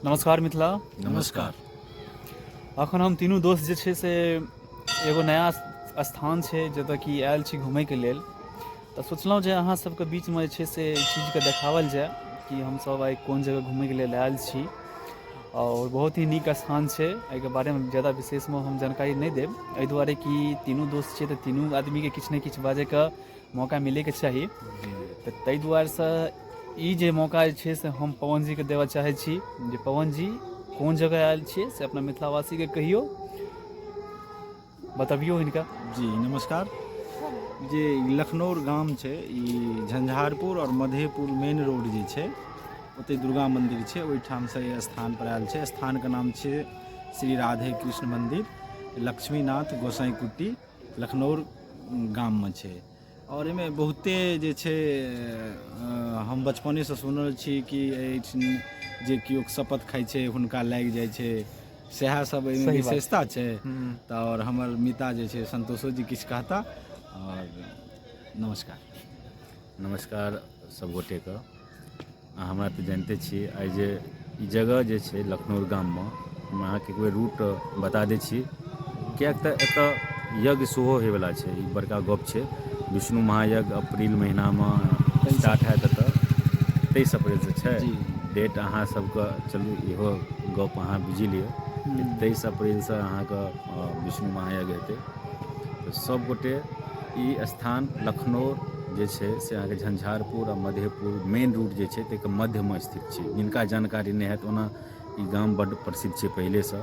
नमस्कार मिथिला। नमस्कार। अखन हम तीनू दोस्त जे छै से एगो नया स्थान छै जतऽ कि आयल छी घुमैके लेल, तऽ सोचलहुँ जे अहाँ सबके बीचमे जे छै से ई चीजके देखाओल जाय कि हमसब आइ कोन जगह घुमैके लेल आयल छी। आओर बहुत ही नीक स्थान छै। एहिके बारेमे ज्यादा विशेषमे हम जानकारी नहि देब, एहि दुआरे कि तीनू दोस्त छियै तऽ तीनू आदमीके किछु ने किछु बाजैके मौका मिलैके चाही। तऽ ताहि दुआरेसँ ई जे मौका जे छै से हम पवन जीके देबऽ चाहै छी जे पवन जी कोन जगह आयल छियै से अपना मिथिलावासीके कहियौ, बतबियौ हिनका। जी नमस्कार। जे लखनौर गाम छै, ई झंझारपुर और मधेपुर मेन रोड जे छै ओतहि दुर्गा मंदिर छै, ओहिठामसँ ई स्थान पर आयल छै। स्थानके नाम छै श्री राधे कृष्ण मंदिर, लक्ष्मीनाथ गोसाई कुट्टी, लखनौर गाममे छै। आओर एहिमे बहुते जे छै, हम बचपनेसँ सुनल छी कि एहिठाम जे केओ शपथ खाइ छै हुनका लागि जाइ छै, सएह सब एहिमे सही बात। विशेषता छै। तऽ आओर हमर मिता जे छै संतोषो जी किछु कहता। आओर नमस्कार। नमस्कार सब गोटेके। अहाँ हमरा तऽ जानिते छी, आइ जे ई जगह जे छै लखनौर गाममे, हम अहाँके एक बेर रूट बता दै छी, किएक तऽ एतऽ यज्ञ सेहो होइवला छै। ई बड़का गप छै। विष्णु महायज्ञ अप्रील महीनामे स्टार्ट हैत एतऽ, 23 अप्रैलसँ छै डेट। अहाँ सबके चलू इहो गप अहाँ बुझि लिअ, 23 अप्रैलसँ अहाँके विष्णु महायज्ञ हेतै। तऽ सब गोटे ई स्थान लखनौर जे छै से अहाँके झंझारपुर आ मधेपुर मेन रूट जे छै ताहिके मध्यमे स्थित छै। जिनका जानकारी नहि हैत, ओना ई गाम बड्ड प्रसिद्ध छै पहिलेसँ।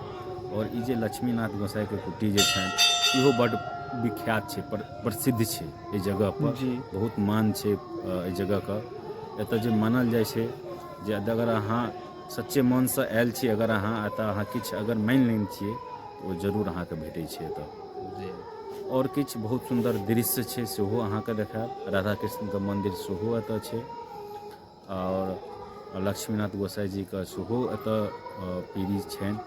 आओर ई जे लक्ष्मीनाथ गोसाइके कुटी जे छनि इहो बड्ड विख्यात छै, प्रसिद्ध छै एहि जगहपर। बहुत मान छै एहि जगहके। एतऽ जे मानल जाइ छै जे अगर अहाँ सच्चे मनसँ आयल छी, अगर अहाँ एतऽ अहाँ किछु अगर मानि लेने छियै तऽ ओ जरूर अहाँके भेटै छै एतऽ। आओर किछु बहुत सुन्दर दृश्य छै सेहो अहाँके देखायब। राधा कृष्णके मन्दिर सेहो एतऽ छै आओर लक्ष्मीनाथ गोसाई जीके सेहो एतऽ पीढ़ी छनि।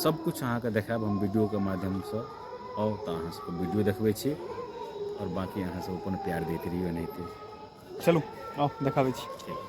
सब किछु अहाँके देखायब हम वीडियोके माध्यमसँ। आउ तऽ अहाँ सबके वीडियो देखबै छी आओर बाँकी अहाँ सब अपन प्यार दैत रहियौ एनाहिते। चलू आउ देखाबै छी। ठीक।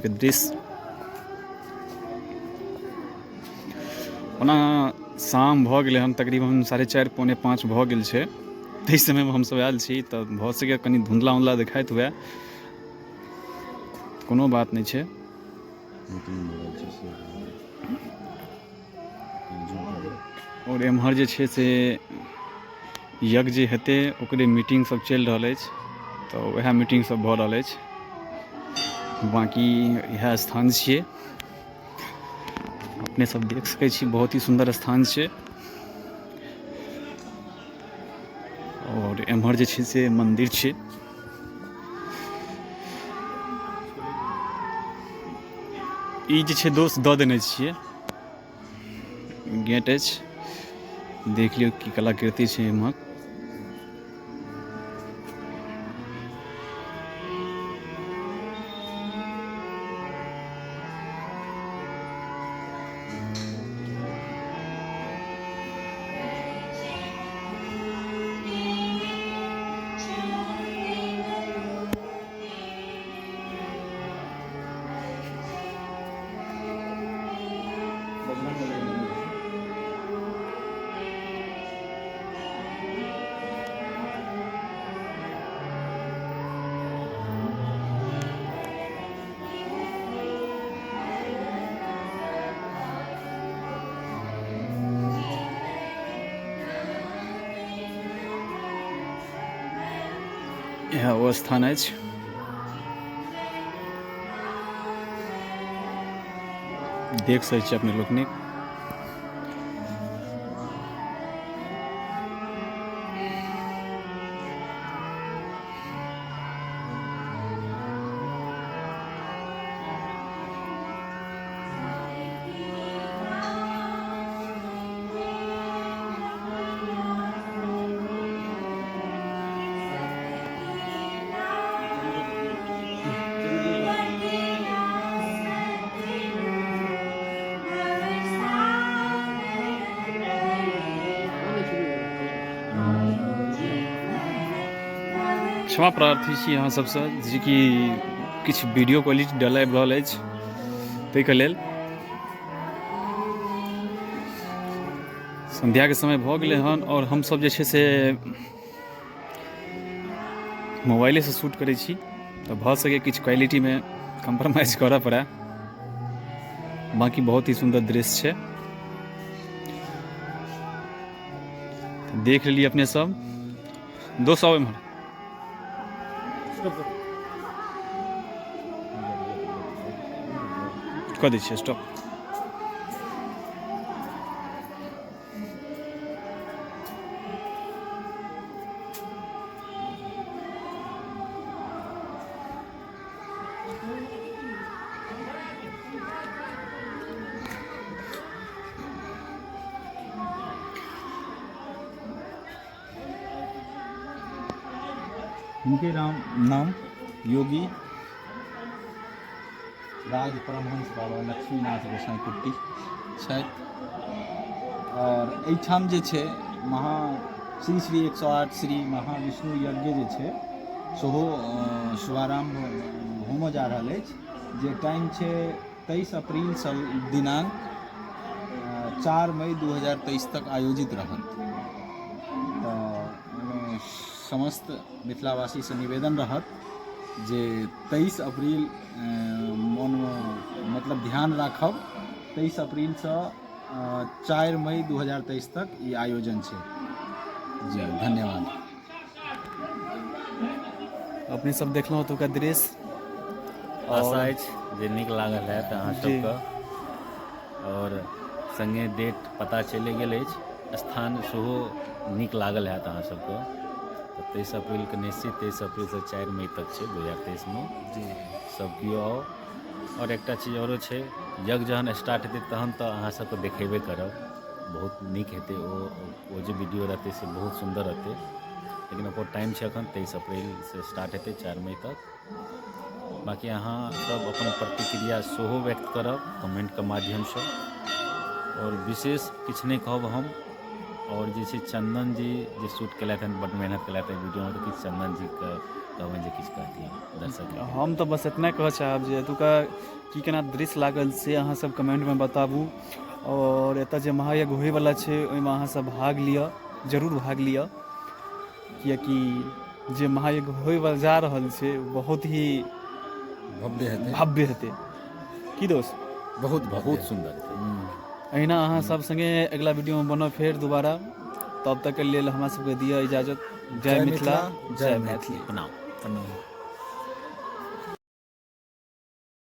के दृश्य ओना शाम भऽ गेलै हन, तकरीबन 4:30 4:45 भऽ गेल छै ताहि समयमे हमसभ आयल छी, तऽ भऽ सकैए कनि धुंधला उधला देखाइत हुए, कोनो बात नहि छै। आओर एम्हर जे छै से यज्ञ जे हेतै ओकरे मीटिंग सब चलि रहल अछि, तऽ वएह मीटिंग सब भऽ रहल अछि। बाँकी इएह स्थान छियै, अपने सब देख सकै छी, बहुत ही सुन्दर स्थान छै। आओर एम्हर जे छै से मन्दिर छै। ई जे छै दोस्त दऽ देने छियै गेट अछि, देख लियौ की कलाकृति छै एम्हर। इएह ओ स्थान अछि। देख सकै छी अपने लोकनिक। क्षमा प्रार्थी छी अहाँ सबसँ जेकि किछु वीडियो क्वालिटी डल आबि रहल अछि, ताहिके लेल। संध्याके समय भऽ गेलै हन आओर हमसब जे छै से मोबाइलेसँ शूट करै छी, तऽ भऽ सकै किछु क्वालिटीमे कम्प्रोमाइज करऽ पड़ै। बाँकी बहुत ही सुन्दर दृश्य छै, देख लेलियै अपने सब। दोस्त आउ एम्हर। कऽ दै छियै स्टॉप। हिनके नाम नाम योगी राज परमहंस बाबा लक्ष्मीनाथ गोसाई कुट्टी छथि। आओर एहिठाम जे छै महा श्री श्री 108 श्री महाविष्णु यज्ञ जे छै सेहो शुभारम्भ होमऽ जा रहल अछि, जे टाइम छै 23 अप्रीलसँ दिनांक 4 मई 2023 तक आयोजित रहत। तऽ ओहिमे समस्त मिथिलावासीसँ निवेदन रहत जे 23 अप्रील मोनमे मतलब ध्यान राखब, 23 अप्रीलसँ 4 मई 2023 तक ई आयोजन छै। जी धन्यवाद। अपने सब देखलहुँ ओतुका दृश्य, आशा अछि जे नीक लागल हैत अहाँ सबके। आओर सङ्गे डेट पता चलि गेल अछि, स्थान सेहो नीक लागल हैत अहाँ सबके। तऽ 23 अप्रीलके निश्चित 23 अप्रीलसँ 4 मई तक छै 2023मे। जी सब केओ आउ। आओर एकटा चीज आओरो छै, यज्ञ जहन स्टार्ट हेतै तहन तऽ अहाँ सबके देखेबे करब, बहुत नीक हेतै। ओ जे वीडियो रहतै से बहुत सुन्दर रहतै, लेकिन ओकर टाइम छै अखन 23 अप्रीलसँ स्टार्ट हेतै 4 मई तक। बाँकी अहाँ सब अपन प्रतिक्रिया सेहो व्यक्त करब कमेन्टके माध्यमसँ। आओर विशेष किछु नहि कहब हम। आओर जे छै चन्दन जी जे शूट केलथि हन, बड्ड मेहनत केलथि एहि वीडियोमे, तऽ किछु चन्दन जीके कहबनि जे किछु कहथिन दर्शक। हम तऽ बस एतना कहऽ चाहब जे एतुका की केना दृश्य लागल से अहाँ सब कमेन्टमे बताबू। आओर एतऽ जे महायज्ञ होइवला छै ओहिमे अहाँ सब भाग लिअ, जरूर भाग लिअ, किएकि जे महायज्ञ होइवला जा रहल छै बहुत ही भव्य हेतै, भव्य हेतै। की दोस्त? बहुत बहुत सुन्दर हेतै। अहिना अहाँ सब संगे अगिला वीडियोमे बनब फेर दोबारा। तब तक के लेल हमरा सबके दिअ इजाजत। जय मिथिला, जय मैथिली। प्रणाम। प्रणाम।